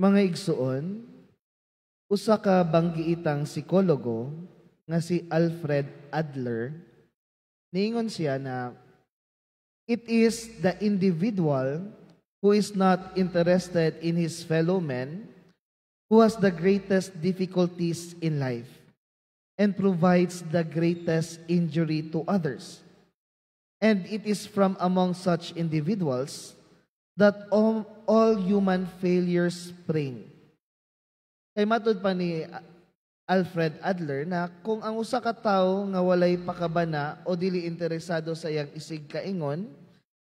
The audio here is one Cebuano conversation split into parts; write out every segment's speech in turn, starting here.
Mga igsuon, usa ka banggiitang psikologo nga si Alfred Adler, niingon siya na it is the individual who is not interested in his fellow men who has the greatest difficulties in life and provides the greatest injury to others. And it is from among such individuals that all human failures spring. Kay matud pa ni Alfred Adler na kung ang usa ka tawo nga walay pakabana o dili interesado sa iyang isig kaingon,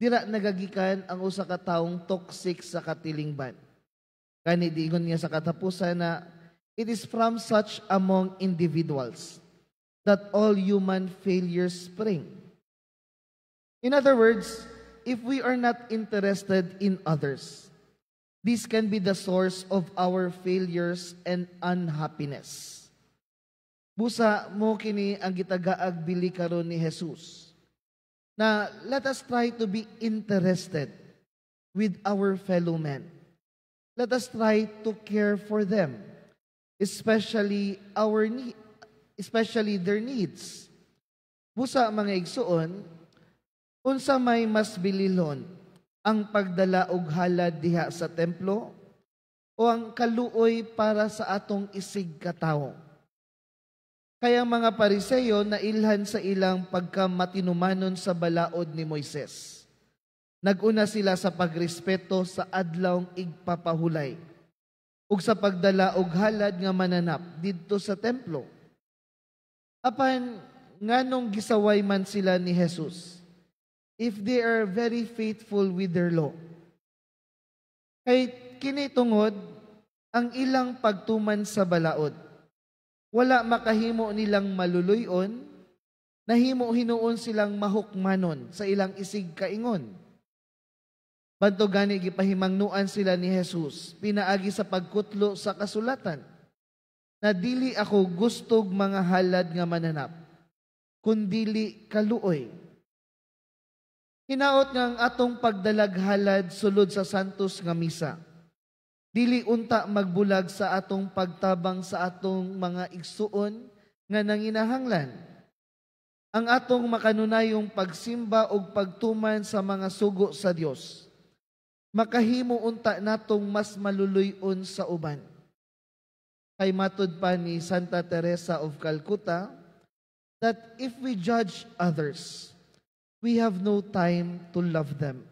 dira nagagikan ang usa ka taong toxic sa katilingban. Kani diingon niya sa katapusan na it is from such among individuals that all human failures spring. In other words, if we are not interested in others, this can be the source of our failures and unhappiness. Busa mao kini ang gitagaag bili karon ni Jesus. Na let us try to be interested with our fellow men. Let us try to care for them, especially their needs. Busa, mga igsuon, unsa may mas bililon, ang pagdala og halad diha sa templo o ang kaluoy para sa atong isig katawo? Kaya ang mga Pariseyo nailhan sa ilang pagkamatinumanon sa balaod ni Moises. Naguna sila sa pagrespeto sa Adlawng Igpapahulay ug sa pagdala og halad nga mananap didto sa templo. Apan nganong gisaway man sila ni Jesus if they are very faithful with their law? Kay kini tungod ang ilang pagtuman sa balaod, wala makahimo nilang maluluyon, nahimo hinuon silang mahukmanon sa ilang isig kaingon. Bantog gani gipahimangnuan sila ni Jesus pinaagi sa pagkutlo sa kasulatan na dili ako gustog mga halad nga mananap, kundili kaluoy. Hinaot nga ang atong pagdalag halad sulod sa Santos nga Misa, dili unta magbulag sa atong pagtabang sa atong mga igsuon nga nanginahanglan. Ang atong makanunayong pagsimba ug pagtuman sa mga sugo sa Dios makahimo unta natong mas maluluy-on sa uban. Kay matud pa ni Santa Teresa of Calcutta that if we judge others, we have no time to love them.